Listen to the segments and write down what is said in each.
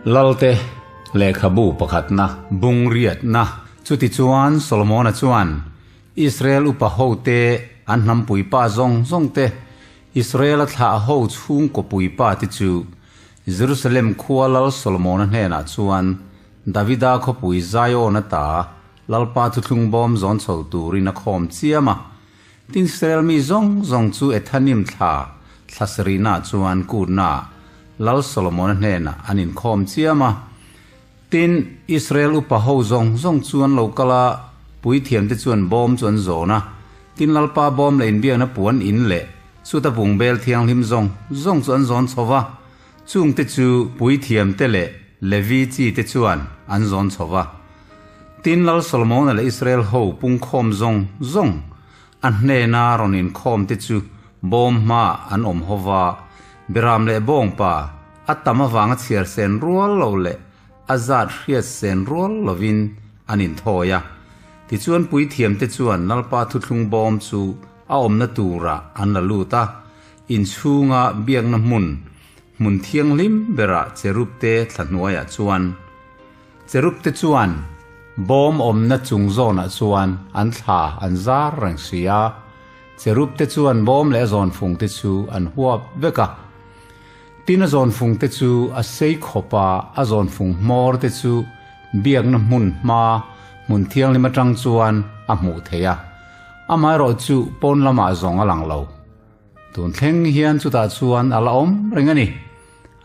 Lalte lehkhabu pakhatna bung riatna. Chutichuan Solomona chuan Israel upa hote an hnampui pa zawng zawng te, Israela thlah ho chhungkaw puipa te chu Jerusalem khua Lal Solomona hnenah chuan Davida khawpui Zion ata Lalpa thuthlung bawm zawn chho turin a khawm chiam a. Tin Israel mi zawng zawng chu Ethanim thla thla sarihnaah chuan kutna Lal Solomona hnenah an inkhawm chiam a. Tin, Israel upa ho zawng zawng chu an lo kal a, puithiamte chuan bawm chu an zawn a. Tin, Lalpa bawm leh inbiakna puan in leh chuta bungbel thianghlim zawng zawng chu an zawn chho va. Chungte chu puithiamte leh Levi chite chuan an zawn chho va. Tin, Lal Solomona leh Israel ho pungkhawm zawng zawng a hnena rawn inkhawmte chu bawm hmaah an awm ho va, Beram leh bawngpa a tam avanga chhiar sen rual lo leh a zat hriat sen rual lovin an inthawi a. Tichuan puithiamte chuan Lalpa thuthlung bawm chu a awmna turah an la lut a, inchhunga biakna hmun, hmun thianghlim berah cherubte thla hnuaiah chuan cherubte chuan bawm awmna chung zawnah chuan an thla an zar reng si a. Cherubte chuan bawm leh a zawnfungte chu an huap vek a. Tin a zawnfungte chu a sei khawp a, a zawnfung hmawr te chu biakna hmun hma hmun thianghlim atang chuan a hmuh theih a. Amaherawh chu pawn lamah zawng a lang lo. Tun thleng hian chutah chuan a la awm reng a ni.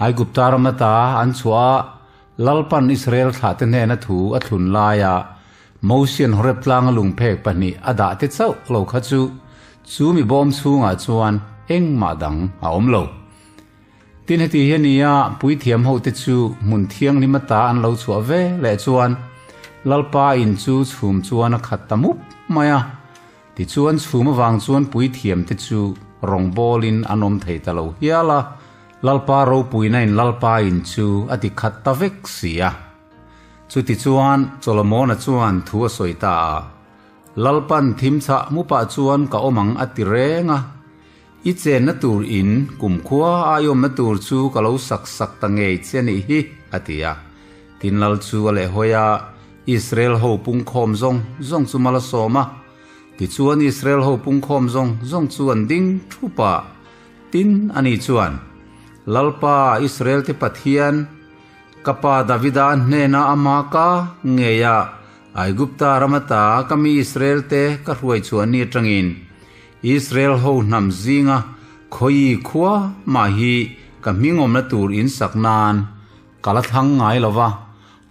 Aigupta ram ata an chhuah a, Lalpan Israel thlahte hnena thu a thlun laia Mosian Horeb tlanga lungphek pahnih a dah te chauh lo kha chu chu mi bawm chhungah chuan engmah dang a awm lo. Tin heti hi a ni a, puithiam hote chu hmun thianghlim ata an lo chhuah ve leh chuan Lalpa in chu chhum chuan a khat ta mup mai a. Tichuan chhum avang chuan puithiamte chu rawngbawlin an awm thei ta lo hial a, Lalpa ropuina in Lalpa in chu a ti khat ta vek si a. Chutichuan Solomona chuan thu a sawi ta a, Lalpan thim chhah mupah chuan ka awm ang a ti reng a, I chenna tur in kumkhua a i awmna tur chu ka lo sak sak ta ngei che a nih hi, a ti a. Tin Lal chu a lehhawi a, Israel ho pungkhawm zawng zawng chu mal a sawm a. Tichuan Israel ho pungkhawm zawng zawng chu an ding thup a. Tin ani chuan, Lalpa, Israel te Pathian, ka pa Davida hnena ama ka ngei a, Aigupta ram ata ka mi Israel te ka hruai chhuah ni atangin, Israel ho hnam zinga khawi khua mah hi ka hmingawmna tur in sak nan ka la thlang ngai lo va,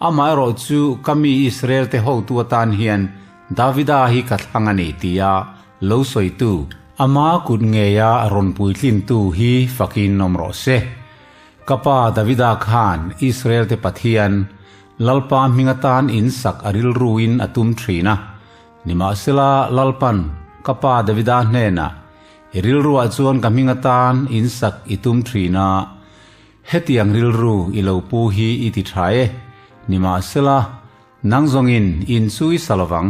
amaherawh chu ka mi Israel te hotu atan hian Davida hi ka thlang a ni tia lo sawitu, ama kut ngeia rawn puitlintu hi fakin awm rawh se. Ka pa Davida khan Israel te Pathian, Lalpa hming atan in sak a rilruin a tum thin a, Nimahsela, Lalpan, ka pa Davida hnenah, I rilruah chuan ka hming atan in sak i tum thin a, hetiang rilru i lo pu hi i ti tha e. Nimahsela, nang zawngin in chu i sa lovang.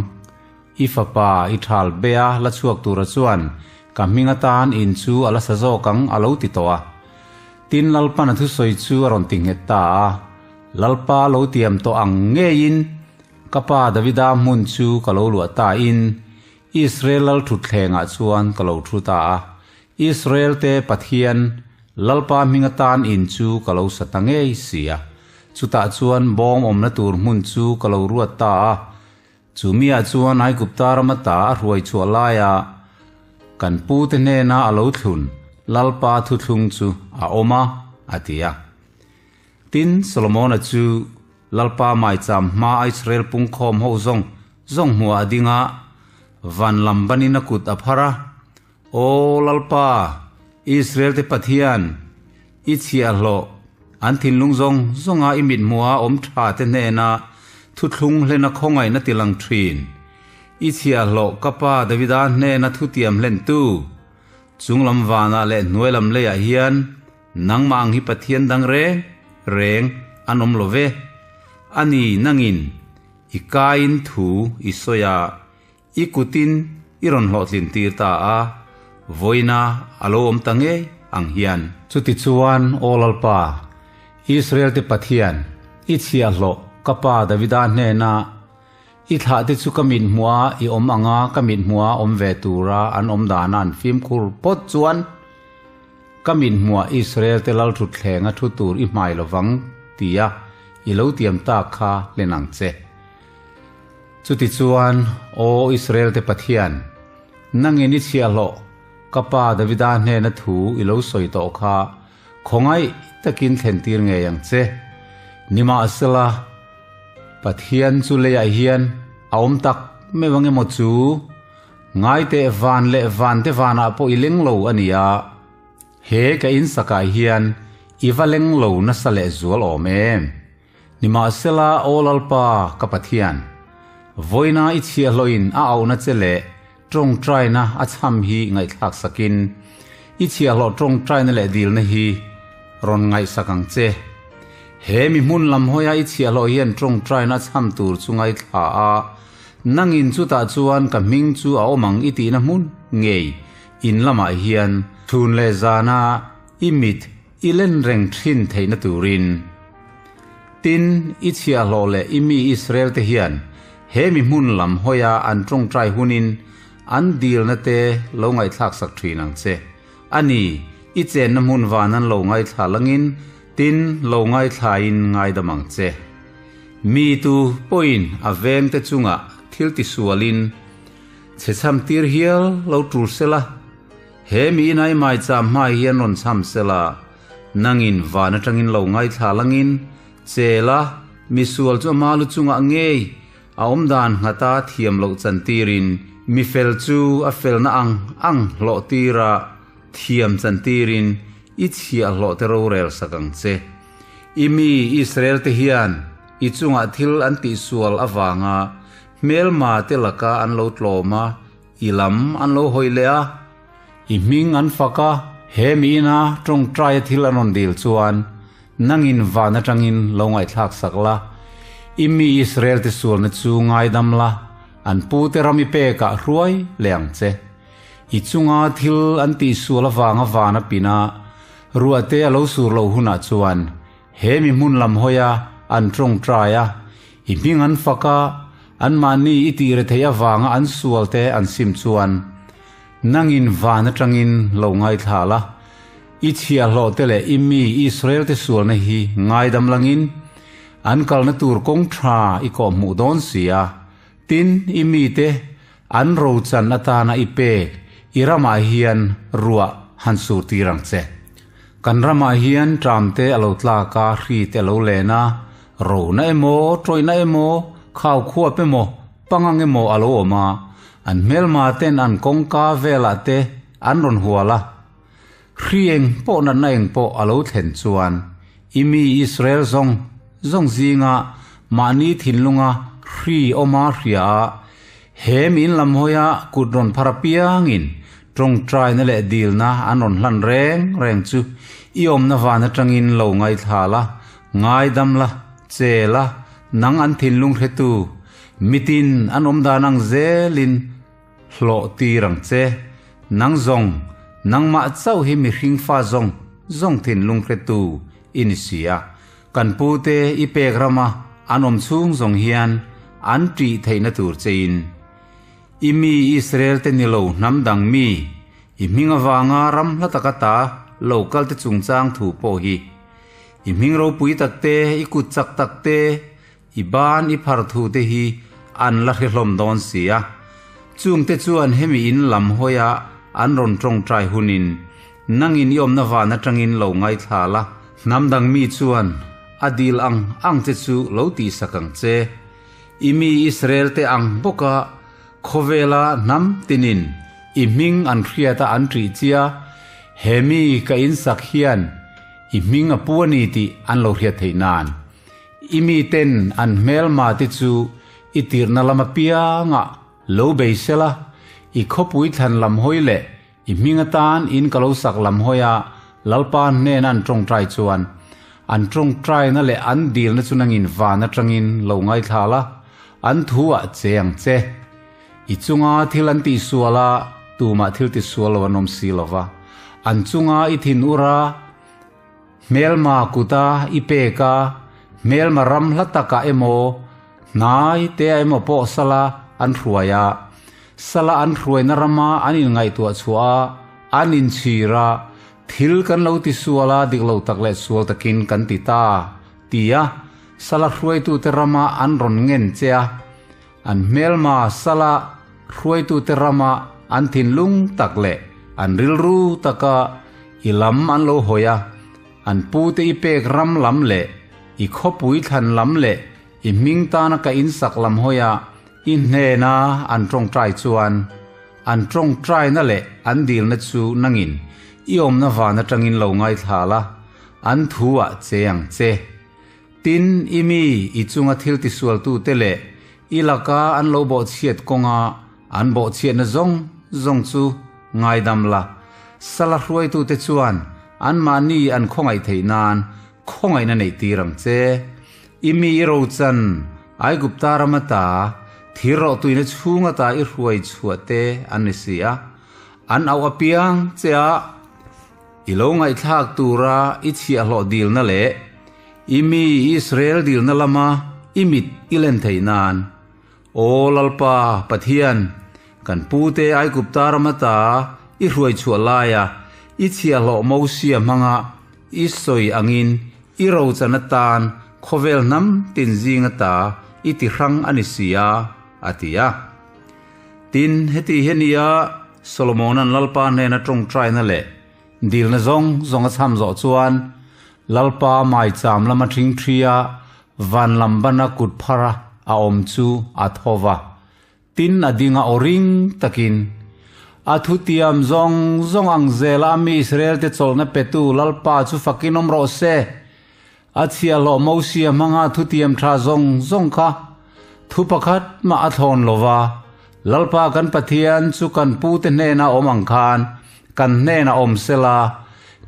I fapa i thal bea la chhuak tura chuan ka hming atan in chu a la sa zawk ang a lo ti tawh a. Tin, Lalpan a thusawi chu a rawn ti nghet ta a, Lalpa lo tiam tawh ang ngeiin, Ka pa Davida hmun chu ka lo luah ta in, Israel lal thutthlengah chuan ka lo thu ta a, Israel te Pathian, Lalpa hming atan in chu ka lo sa ta ngei si a. Chutah chuan bawng awmna tur hmun chu ka lo ruat ta a, chu miah chuan Aigupta rama ta a hruai chhuah laia kan pute hnena a lo thlun Lalpa thuthlung chu a awm a, a ti a. Tin, Solomona chu Lalpa maicham hmaa Israel pungkhawm ho zawng zawng hmuah a ding a, van lam banin a kut a phar a, Aw Lalpa, Israel te Pathian, i chhiahhlawh, an thinlung zawng zawnga i mithmuha awm tha te hnena thuthlung hlena khawngaihna ti lang thin, i chhiahhlawh ka pa Davida hnena thutiam hlentu, chunglam vanah leh hnuailam leiah hian Nangmah ang hi Pathian dang reng reng an awm lo ve. A ni, nangin i kaiin thu i sawi a, i kutin i rawn hlawhtlin tir ta a, vawiina a lo awm ta ngei ang hian. Chutichuan, Aw Lalpa, Israel-te Pathian, I chhiahhlawh ka pa Davida hnena i thlahte chu ka mit hmuha i awm anga ka mit hmuha awm ve tura an awm dana an fimkhur phawt chuan ka mit hmuah Israel-te lalthutthleng a thu tur i hmai lovang tia i lo tiam tak kha hlen ang che. Chutichuan, Aw Israel-te Pathian, nangin i chhiahhlawh ka pa Davida hnena thu i lo sawi tawh kha Khawngaih takin thlentir ngei ang che. Nimahsela, Pathian chu leiah hian a awm tak meuh ang emaw chu? Ngaiteh van leh vante vanah pawh i leng lo a nia. He ka insakah hian i va leng lo nasa leh zual awm em? Nimahsela, Aw Lalpa, ka Pathian, vawiina i chhiahhlawhin a auhna che leh Tawngtaina a chham hi ngaihthlak sakin, i chhiahhlawh tawngtaina leh dilna hi rawn ngaihsak ang che. He mi hmun lam hawia i chhiahhlawh hian tawngtaina a chham tur chu ngaithla a, nangin chutah chuan ka hming chu a awm ang i tihna hmun ngei in lamah hian chhun leh zana i mit i len reng thin theihna turin. Tin, i chhiahhlawh leh i mi Israel te hian he mi hmun lam hawia an tawngtai hunin an dilna te lo ngaihthlaksak thin ang che. A ni, i chenna hmun van an lo ngaithla langin, tin, lo ngaithlain ngaidam ang che. Mi tu pawhin a vengte chungah thil tisualin chhechham tir hial lo tul sela, he mi inai maicham hmai hian rawn chham sela, Nangin van atangin lo ngaithla langin chel a, misual chu ama lu chungah ngei a awmdan nghata thiam loh chantirin mifel chu a felna ang ang hlawh tira thiam chantirin i chhiahhlawh te rorel sak ang che. I mi Israel te hian i chungah thil an tihsual avanga hmelma te laka an lo tlawm a, I lam an lo hawi leh a, i hming an fak a, he mi ina tawngtaia thil an rawn dil chuan nangin van atangin lo ngaihthlak sak la, i mi Israel te sualna chu ngaidam la, an pute ram i pekah hruai leh ang che. I chunga thil an tihsual avanga van a pin a, ruahte a lo sur loh hunah chuan He mi hmun lam hawia an tawngtai a, i hming an fak a, anmahni i tih retheih avanga an sualte an sim chuan, nangin van atangin lo ngaithla la, i chhiahhlawhte leh i mi Israelte sualna hi ngaidam langin, an kalna tur kawng tha i kawhhmuh dawn si a, tin, i mite an rochan atana i pek i ramah hian ruah han sur tir ang che. Kan ramah hian tramte a lo tlak a, hri te a lo len a, rona emaw, tawihna emaw, khau khuap emaw, pangang emaw a lo awm a, an hmelma ten an kawngka velah te an rawn hual a. Hri eng pawh natna eng pawh a lo thlen chuan i mi Israel zawng zawng zinga mahni thinlunga hri awma hria a, he min lam hawia kut rawn phar apiangin tawngtaina leh dilna an rawn hlan reng reng chu i awmna van atangin lo ngaithla la, ngaidam la, che la, nang an thinlung hretu mitin an awm dan ang zelin Hlawh tir ang che. Nang zawng, nangmah chauh hi mihring fa zawng zawng thinlung hretu i ni si a. Kan pute i pek rama an awm chhung zawng hian an ṭih theihna tur chein. I mi Israel te ni lo hnam dang mi, i hming avanga ram hla taka ta lo kal te chungchang thu pawh hi. I hming ropui tak te, i kut chak tak te, I ban i phar thu te hi an la hre hlawm dawn si a, chungte chuan hemi in lam hawia an rawn tawngtai hunin nangin i awmna van atangin lo ngaithla la, hnam dang mi chuan a dil ang ang che chu lo tihsak ang che. I mi Israel te ang bawka khawvela hnam tinin i hming an hriata an ṭih chia, he mi ka insak hian i hming a pu a ni tih an lo hriat theih nan. I miten an hmelma te chu i tirhna lam apiangah lo bei sela, i khawpui thlan lam hawi leh i hming atan in ka lo sak lam hawia Lalpa hnena an tawngtai chuan, an tawngtaina leh an dilna chu nangin van atangin lo ngaithla la, an thu ah che ang che. I chunga thil an tihsual a, tumah thil tisual lo an awm si lova, an chunga i thin ur a, Hmelma kuta i pek a, Hmelma ram hla takah emaw, hnai tea emaw pawh sala an hruai a, sala an hruaina rama an inngaihtuah chhuah a, an inchhir a, thil kan lo ti sual a, dik lo tak leh sual takin kan ti ta, tia sala hruaitute rama an rawn ngen che a, an hmelma sala hruaitute rama an thinlung tak leh an rilru taka i lam an lo hawi a, An pute i pek ram lam leh i khawpui thlan lam leh i hming tana ka insak lam hawiah i hnena an tawngtai chuan an tawngtaina leh an dilna chu nangin i awmna van atangin lo ngaithla la, an thu ah che ang che. Tin, i mi i chunga thil tisualtute leh i laka an lo bawhchhiat kawnga an bawhchhiatna zawng zawng chu ngaidam la, sala hruaitute chuan anmahni an khawngaih theih nan khawngaihna neih tir ang che. I mi i rochan Aigupta ram ata thir rawhtuina chhung ata i hruai chhuah te an ni si a, an auh apiang che a, I lo ngaihthlak tura i chhiahhlawh dilna leh i mi Israel dilna lama i mit i len theih nan, Aw Lalpa, Pathian, kan pute Aigupta ram ata i hruai chhuah laia i chhiahhlawh Mosia hmanga i sawi angin i rochan atan khawvel hnam tin zing ata i ti hrang a ni si a, a ti a. Tin, heti hi a nia, Solomona'n Lalpa hnena tawngtaina leh dilna zawng zawng a chham zawh chuan Lalpa maicham lama thingthria van lam bana kut phara a awm chu a tho va. Tin, a dinga aw ring takin, A thutiam zawng zawng ang zela a mi Israelte chawlhna petu Lalpa chu fakin awm rawh se. A chhiahhlawh Mosia hmanga thutiam tha zawng zawng kha thu pakhat mah a thlawn lo va, Lalpa kan Pathian chu kan pute hnena awm ang khan kan hnenah awm sela,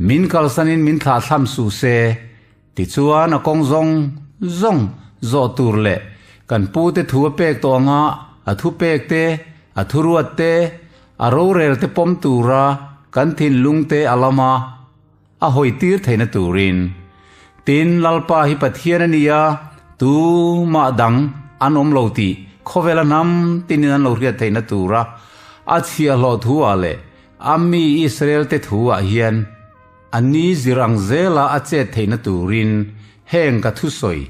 min kalsanin min thlahthlam suh se. Tichuan a kawng zawng zawng zawh tur leh kan pute thu a pek tawh anga a thupek te, a thuruat te, a rorel te pawm tura kan thinlung te a lama A hawi tir theihna turin. Tin, Lalpa hi Pathian a ni a, tumah dang an awm lo tih khawvela hnam tinin an lo hriat theihna tura a chhiahhlawh thu-ah leh a mi Israel-te thu-ah hian a ni zir ang zela a chet theihna turin heng ka thusawi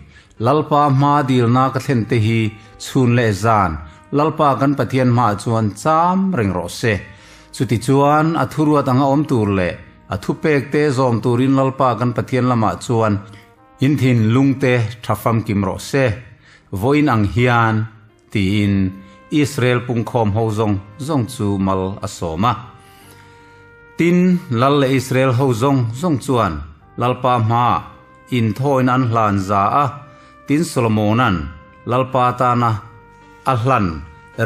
Lalpa hma dilna ka thlen te hi chhun leh zan Lalpa kan Pathian hmaah chuan cham reng rawh se. Chutichuan a thuruat anga awm tur leh A thupek te zawm turin Lalpa kan Pathian lamah chuan in thinlung te tha famkim rawh se, vawiin ang hian, tiin Israel pungkhawm ho zawng zawng chu mal a sawm a. Tin, Lal leh Israel ho zawng zawng chuan Lalpa hmaah inthawina an hlan za a, tin Solomona'n Lalpa tana A hlan,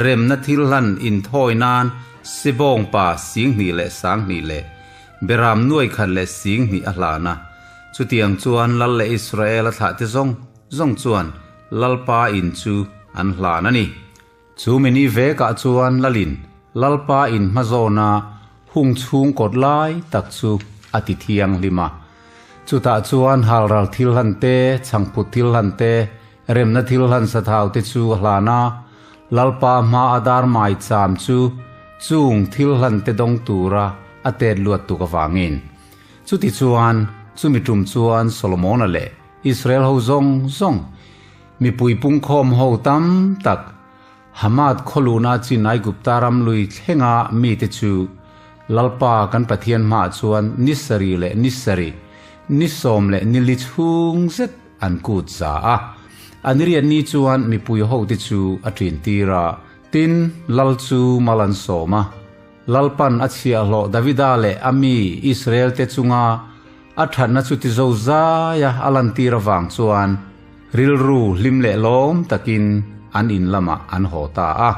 remna thil hlan inthawi nan Sibawngpa 20,000 leh 20,000 leh Beram nuaikhat leh 20,000 a hlan a. Chutiang chuan Lal leh Israel a thlahte zawng zawng chuan Lalpa in chu an hlan a ni. Chu mini vekah chuan Lalin Lalpa in hmazawna hung chhung kawt lai tak chu a ti thianghlim a. Chutah chuan halral thil hlan te, chhangphut thil hlan te, Remna thil hlan sathau te chu a hlan a, Lalpa hma a dar mai cham chu chung thil hlan te dawng tura a tet luat tuk avangin. Chutichuan, chumi tum chuan Solomona leh Israel ho zawng zawng, mipui pungkhawm ho tam tak, Hamath khawluna chin Aigupta ram lui thlenga mite chu Lalpa kan Pathian hmaah chuan ni sarih leh ni sarih, ni sawm leh ni li chhung zet an kut za a. An riat ni chuan mipui hote chu a ṭin tir a, tin, lal chu mal an sawm a. Lalpan a chhiahhlawh Davida leh a mi Israelte chunga a ṭhatna chu ti zo zaia a lantir avang chuan rilru hlim leh lawm takin an in lamah an haw ta a.